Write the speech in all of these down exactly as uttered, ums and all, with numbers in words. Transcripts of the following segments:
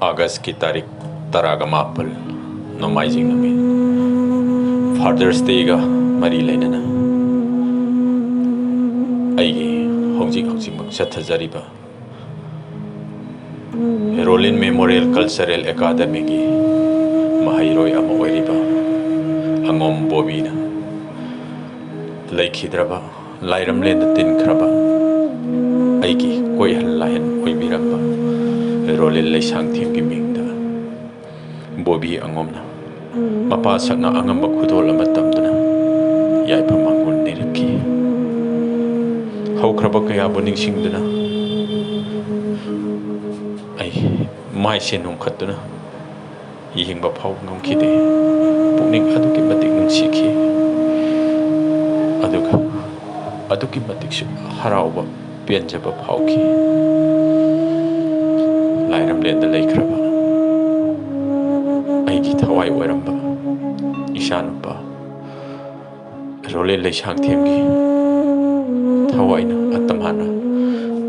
ꯑꯥꯒꯁꯀꯤ ꯇꯥꯔꯤꯛ ꯇꯔꯥꯒ ꯃꯥꯄꯜ, ꯅꯣꯡꯃꯥꯏꯖꯤꯡ ꯅꯨꯃꯤꯠ, ꯐꯥꯗꯔꯁ ꯗꯦꯒ ꯃꯔꯤ ꯂꯩꯅꯅ ꯑꯩꯒꯤ ꯍꯧꯖꯤꯛ ꯍꯧꯖꯤꯛꯃꯛ ꯆꯠꯊꯖꯔꯤꯕ ꯔꯣꯂꯤꯟ ꯃꯦꯃꯣꯔꯤꯌꯦꯜ ꯀꯜꯆꯔꯦꯜ ꯑꯦꯀꯥꯗꯃꯤꯒꯤ ꯃꯍꯩꯔꯣꯏ ꯑꯃ ꯑꯣꯏꯔꯤꯕ ꯑꯉꯣꯝ ꯕꯣꯕꯤꯅ ꯂꯩꯈꯤꯗ꯭ꯔꯕ, ꯂꯥꯏꯔꯝꯂꯦꯟꯗ ꯇꯤꯟꯈ꯭ꯔꯕ, ꯑꯩꯒꯤ ꯀꯣꯏꯍꯟ ꯂꯥꯏꯍꯟ ꯑꯣꯏꯕꯤꯔꯝꯕ ꯔꯣꯂꯤꯟ ꯂꯩꯁꯥꯡꯊꯦꯝꯒꯤ ꯃꯤꯡꯗ ꯕꯣꯕꯤ ꯑꯉꯣꯝꯅ ꯃꯄꯥ ꯁꯛꯅ ꯑꯉꯝꯕ ꯈꯨꯗꯣꯜ ꯑꯃ ꯇꯝꯗꯨꯅ ꯌꯥꯏꯐ ꯃꯥꯡꯒꯣꯜ ꯅꯤꯔꯛꯈꯤ꯫ ꯍꯧꯈ꯭ꯔꯕ ꯀꯌꯥꯕꯨ ꯅꯤꯡꯁꯤꯡꯗꯨꯅ ꯑꯩ ꯃꯥꯏꯁꯦ ꯅꯣꯡꯈꯠꯇꯨꯅ ꯌꯦꯡꯕ ꯐꯥꯎ ꯉꯝꯈꯤꯗꯦ꯫ ꯄꯨꯛꯅꯤꯡ ꯑꯗꯨꯛꯀꯤ ꯃꯇꯤꯛ ꯅꯨꯡꯁꯤꯈꯤ, ꯑꯗꯨꯒ ꯑꯗꯨꯛꯀꯤ ꯃꯇꯤꯛꯁꯨ ꯍꯔꯥꯎꯕ, ꯄꯦꯟꯖꯕ ꯐꯥꯎꯈꯤ꯫ ꯂꯥꯏꯔꯝꯂꯦꯟꯗ ꯂꯩꯈ꯭ꯔꯕ ꯑꯩꯒꯤ ꯊꯋꯥꯏ ꯑꯣꯏꯔꯝꯕ ꯏꯆꯥꯅꯨꯄꯥ ꯔꯣꯂꯦꯟ ꯂꯩꯁꯥꯡꯊꯦꯝꯒꯤ ꯊꯋꯥꯏꯅ ꯑꯇꯝꯍꯥꯟꯅ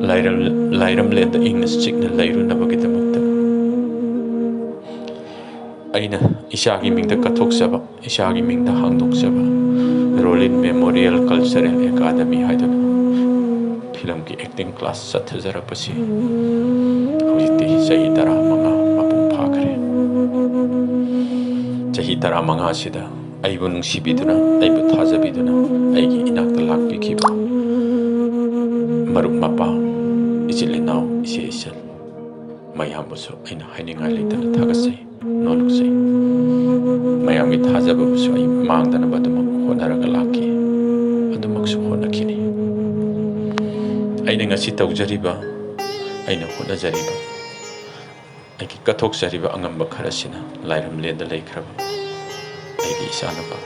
ꯂꯥꯏꯔꯝ-, ꯂꯥꯏꯔꯝꯂꯦꯟꯗ ꯏꯪꯅ ꯆꯤꯛꯅ ꯂꯩꯔꯨꯅꯕꯒꯤꯗꯃꯛꯇ ꯑꯩꯅ ꯏꯆꯥꯒꯤ ꯃꯤꯡꯗ ꯀꯠꯊꯣꯛꯆꯕ, ꯏꯆꯥꯒꯤ ꯃꯤꯡꯗ ꯍꯥꯡꯗꯣꯛꯆꯕ ꯔꯣꯂꯤꯟ ꯃꯦꯃꯣꯔꯤꯌꯦꯜ ꯀꯜꯆꯔꯦꯜ ꯑꯦꯀꯥꯗꯃꯤ ꯍꯥꯏꯗꯨꯅ ꯐꯤꯂꯝꯒꯤ ꯑꯦꯛꯇꯤꯡ ꯀ꯭ꯂꯥꯁ ꯆꯠꯊꯖꯔꯛꯄꯁꯤ ꯍꯧꯖꯤꯛꯇꯤ ꯆꯍꯤ ꯇꯔꯥꯃꯉꯥ ꯃꯄꯨꯡ ꯐꯥꯈ꯭ꯔꯦ꯫ ꯆꯍꯤ ꯇꯔꯥꯃꯉꯥꯁꯤꯗ ꯑꯩꯕꯨ ꯅꯨꯡꯁꯤꯕꯤꯗꯨꯅ, ꯑꯩꯕꯨ ꯊꯥꯖꯕꯤꯗꯨꯅ ꯑꯩꯒꯤ ꯏꯅꯥꯛꯇ ꯂꯥꯛꯄꯤꯈꯤꯕ ꯃꯔꯨꯞ ꯃꯄꯥꯡ, ꯏꯆꯤꯜ ꯏꯅꯥꯎ, ꯏꯆꯦ ꯏꯆꯜ ꯃꯌꯥꯝꯕꯨꯁꯨ ꯑꯩꯅ ꯍꯥꯏꯅꯤꯡꯉꯥꯏ ꯂꯩꯇꯅ ꯊꯥꯒꯠꯆꯩ, ꯅꯣꯂꯨꯛꯆꯩ꯫ ꯃꯌꯥꯝꯒꯤ ꯊꯥꯖꯕꯕꯨꯁꯨ ꯑꯩ ꯃꯥꯡꯗꯅꯕ ꯑꯗꯨꯃꯛ ꯍꯣꯠꯅꯔꯒ ꯂꯥꯛꯈꯤ, ꯑꯗꯨꯃꯛꯁꯨ ꯍꯣꯠꯅꯈꯤꯅꯤ꯫ ꯑꯩꯅ ꯉꯁꯤ ꯇꯧꯖꯔꯤꯕ, ꯑꯩꯅ ꯍꯣꯠꯅꯖꯔꯤꯕ, ꯑꯩꯒꯤ ꯀꯠꯊꯣꯛꯆꯔꯤꯕ ꯑꯉꯝꯕ ꯈꯔꯁꯤꯅ ꯂꯥꯏꯔꯝꯂꯦꯟꯗ ꯂꯩꯈ꯭ꯔꯕ ꯑꯩꯒꯤ ꯏꯆꯥꯅꯨꯄꯥ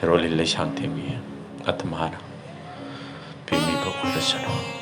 ꯔꯣꯂꯤꯟ ꯂꯩꯁꯥꯡꯊꯦꯝꯒꯤ ꯑꯇꯝꯍꯥꯟꯅ ꯄꯦꯟꯕꯤꯕ ꯑꯣꯏꯔꯁꯅꯨ꯫